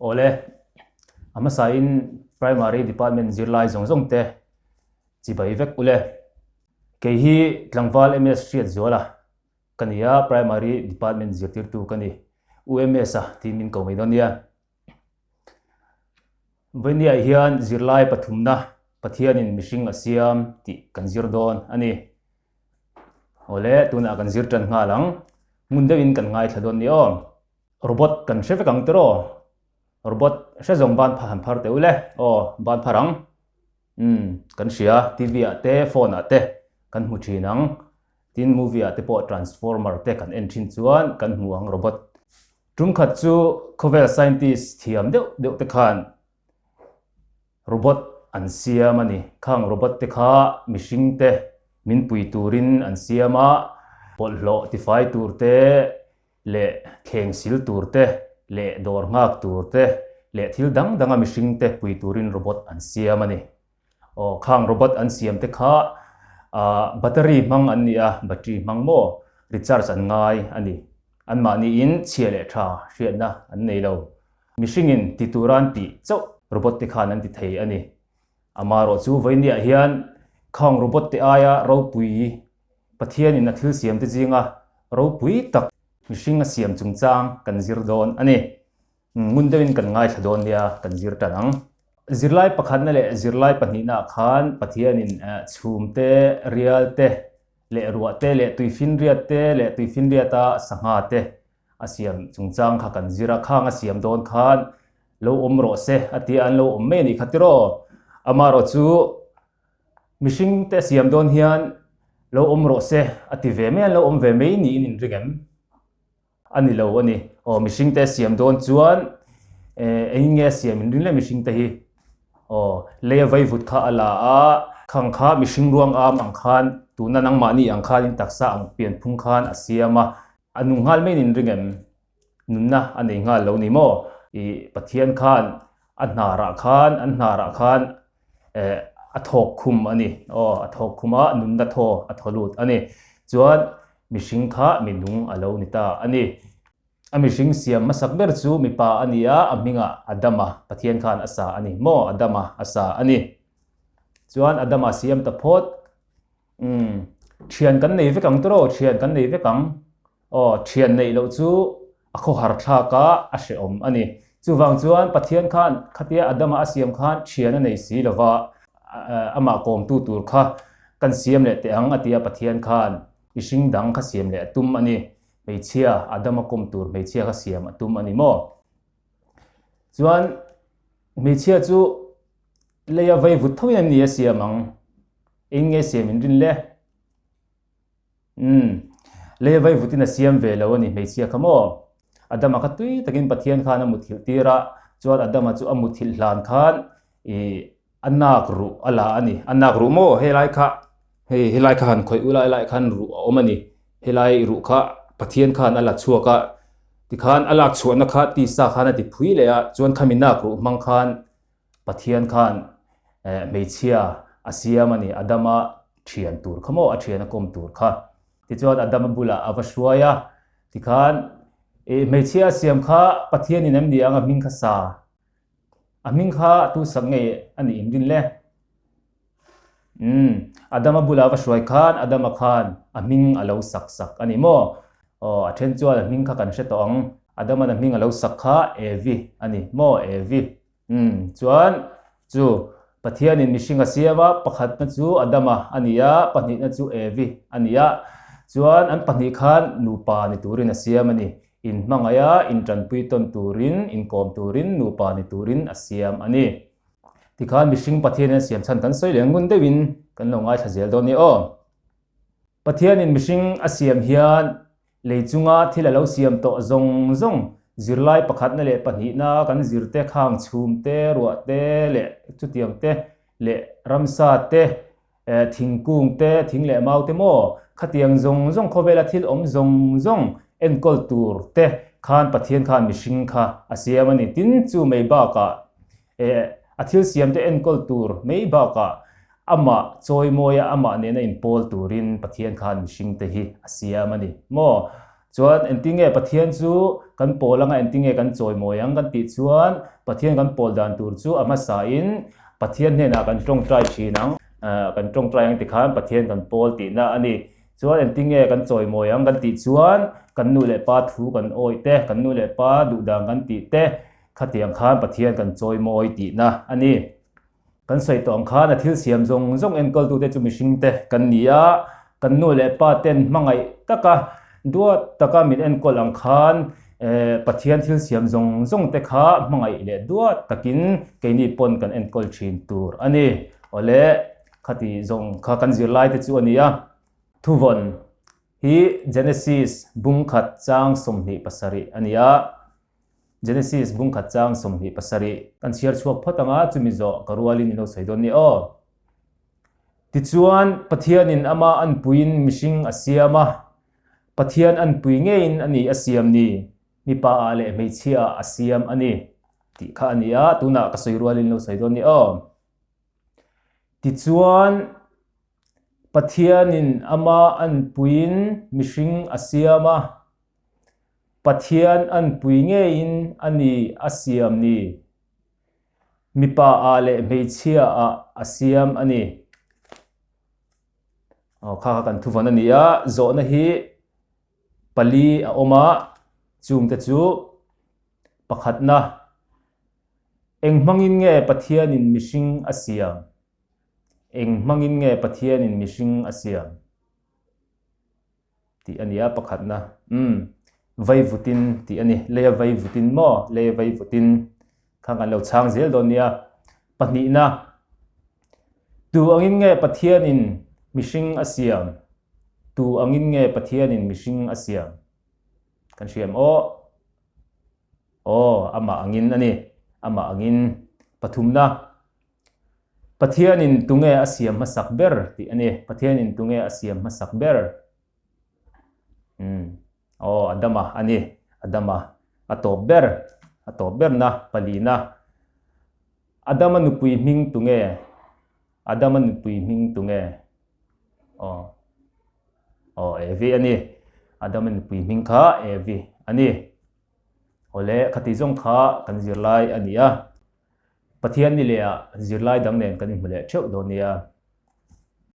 Awle, a hmasain Primary Department zirlai zawng zawng te chibai vek ule. Kei hi tlangval MS Hriatzuala ka ni a, Primary Department zirtirtu ka ni. UMS a tiin min ko mai dawn nia. Vawinia hian zirlai pathumna Pathianin mihring a siam tih kan zir dawn a ni. Awle, tunah kan zir tan nghal ang. Ngun deuhin kan ngaithla dawn ni aw. Robot kan hre vek ang tiraw? Robot hre zawng ban han phar teh ule. Aw, ban phar ang. Umm, kan hria, TV ah te, phone ah te kan hmu thin ang. Tin, movie ah te pawh transformer te kan en thin chuan kan hmu ang robot. Tum khat chu khawvel scientist thiam deuh deuh te khan robot an siam a ni. Khang robot te kha mihring te min pui turin an siam a, bawlhhlawh tifai tur te leh thleng sil tur te leh dawr nghak tur te leh thil dang danga mihring te pui turin robot an siam a ni. Aw, khang robot an siam te kha ah battery hmang an ni a, battery hmang maw recharge an ngai a ni. Anmahniin chhia leh tha hriatna an nei lo. Mihringin ti tura an tih chauh robot te khan an ti thei a ni. Amaherawh chu vawinia hian khang robot te aia ropui Pathianin a thil siam te zinga ropui tak mihring a siam chungchang kan zir dawn a ni. Ngun deuhin kan ngaithla dawn nia kan zir tan ang. Zirlai pakhatna leh zirlai pahnihnaah khan Pathianin chhum te, rial te, leh ruah te leh tuifinriat te leh tuifinriata sangha te a siam chungchang kha kan zir a. Khang a siam dawn khan lo awm rawh se a tia an lo awm mai a nih kha tiraw. Amaherawh chu mihring te a siam dawn hian lo awm rawh se a ti ve mai a, an lo awm ve mai niin inring em? A ni lo a ni. Aw mihring te siam dawn chuan eh engin nge a siam in ring le mihring te hi? Aw lei a vaivut kha a la a, khang kha mihring ruang am ang khan tuna nangmahni ang khan in taksa ang pianphung khan a siam a, a nung nghal mai in ring em? Nunna a nei nghal lo ni maw? Ih Pathian khan a hnarah khan an hnarah khan eh a thawk khum a ni. Aw a thawk khum a, nunna thaw a thaw lut a ni. Chuan mihring kha minung a lo ni ta a ni. A mihring siam hmasak ber chu mipa a ni a, a hmingah Adama, Pathian khan a sa a ni. Maw Adama a sa a ni. Chuan Adama siam ta phawt. Umm thian kan nei vek ang tawh, thian kan nei vek ang. Aw, thian neih loh chu a khawhar thlak a, a hrehawm a ni. Chuvang chuan Pathian khan khatia Adama a siam khan thian a nei si lo va, amah kawmtu tur kha kan siam leh teh ang a tia Pathian khan mihring dang kha siam leh a tum a ni. Hmeichhia, Adama kawm tur hmeichhia kha siam a tum a ni maw? Chuan hmeichhia chu leia vaivut thoin an ni a siam ang. Eng nge siam in rin le? Umm. Lei vaivutin a siam ve lo a ni hmeichhia kha maw? Adama kha tui takin Pathian khan a muthilh tir a, chuan Adama chu a muthilh hlan khan ih a nak ruh a la a ni. A nak ruh maw? Helai kha hei helai kha han khawih ula helai khan ruh a awm a ni. Helai ruh kha Pathian khan a la chhuak a, tikhan a lak chhuahna kha tisa khan a ti phui leh a, chuan khami nak ruh hmang khan Pathian khan hmeichhia a siam a ni, Adama thian tur kha maw, a thian a kawm tur kha. Tichuan Adama bulah a va hruai a, tikhan i hmeichhia a siam kha Pathianin em ni ang a hming kha sa, a hming kha tu sak ngei a nih in rin le? Umm, Adama bulah a va hruai khan Adama khan a hming a lo sak sak a ni maw? Aw, a then chuan a hming kha kan hre tawh ang, Adama'n a hming a lo sak kha Evi a ni maw, Evi. Umm, chuan chu Pathianin mihring a siam a, pakhatna chu Adama a ni a, pahnihna chu Evi a ni a. Chuan an pahnih khan nupa ni turin a siam a ni. Inhmangaih a, intanpui tawn turin, inkawm turin, nupa ni turin a siam a ni. Tikhan mihring Pathianin a siam chhan kan sawi leh ngun deuhin kan lo ngaithla zel dawn ni aw. Pathianin mihring a siam hian Lei chunga thil a lo siam tawh zawng zawng, zirlai pakhatna leh pahnihna kan zir te, khang chhum te, ruah te leh chutiang te leh ramsa te, thingkung te, thing leh mau te maw, khatiang zawng zawng khawvela thil awm zawng zawng enkawl tur te khan Pathian khan mihring kha a siam a ni. Tin, chu mai bakah a thil siam te enkawl tur mai bakah Amah chawimawia amah nena inpawl turin Pathian khan mihringte hi a siam a ni maw? Chuan engtinge Pathian chu kan pawl anga engtinge kan chawimawi ang kan tih chuan Pathian kan pawl dan tur chu a hmasain Pathian hnenah kan tawngtai thin ang, kan tawngtai ang tikhan Pathian kan pawl tihna a ni. Chuan engtinge kan chawimawi ang kan tih chuan kan nu leh pa thu kan awih te, kan nu leh pa duhdan kan tih te khatiang khan Pathian kan chawimawi tihna a ni. Kan sawi tawh ang khan a thil siam zawng zawng enkawltute chu mihringte kan ni a, kan nu leh pa ten hmangaih taka duat taka min enkawl ang khan Pathian thil siam zawng zawng te kha hmangaih leh duat takin keini pawn kan enkawl thin tur a ni. Awle, khati zawng kha kan zirlai te chu a ni a. Thuvawn hi Genesis bungkhat chang 27 a ni a. Genesis bungkhat chang 27. Kan chhiar chhuak phawt ang a, chumi zawh ka rualin i lo sawi dawn nia aw. Tichuan, Pathianin ama anpuiin mihring a siam a, Pathian anpui ngeiin a ni a siam ni, mipa ah leh hmeichhia ah a siam a ni, tih kha a ni a, tunah ka sawi rualin i lo sawi dawn nia aw. Tichuan, Pathianin ama anpuiin mihring a siam a, Pathian anpui ngeiin a ni a siam ni. Mipa ah leh hmeichhia ah a siam a ni. Aw kha kha kan thuvawn a ni a, zawhna hi pali a awm a, chungte chu pakhatna, Eng hmangin nge Pathianin mihring a siam? Eng hmangin nge Pathianin mihring a siam? Tih a ni a, pakhatna. Umm, vaivutin tih a ni. Leia vaivutin maw? Leia vaivutin kha kan lo chhang zel dawn nia. Pahnihna, Tu angin nge Pathianin mihring a siam? Tu angin nge Pathianin mihring a siam? Kan hriam aw. Aw, amah angin a ni. Amah angin. Pathumna, Pathianin tunge a siam hmasak ber tih a ni. Pathianin tunge a siam hmasak ber? Umm. Aw, Adama a ni. Adama. A tawp ber. A tawp berna, palina. Adama nupui hming tunge? Adama nupui hming tunge? Aw. Aw, Evi a ni. Adama nupui hming kha Evi a ni. Awle, khati zawng kha kan zirlai a ni a. Pathian ni leh ah zirlai dang nen kan inhmu leh theuh dawn nia.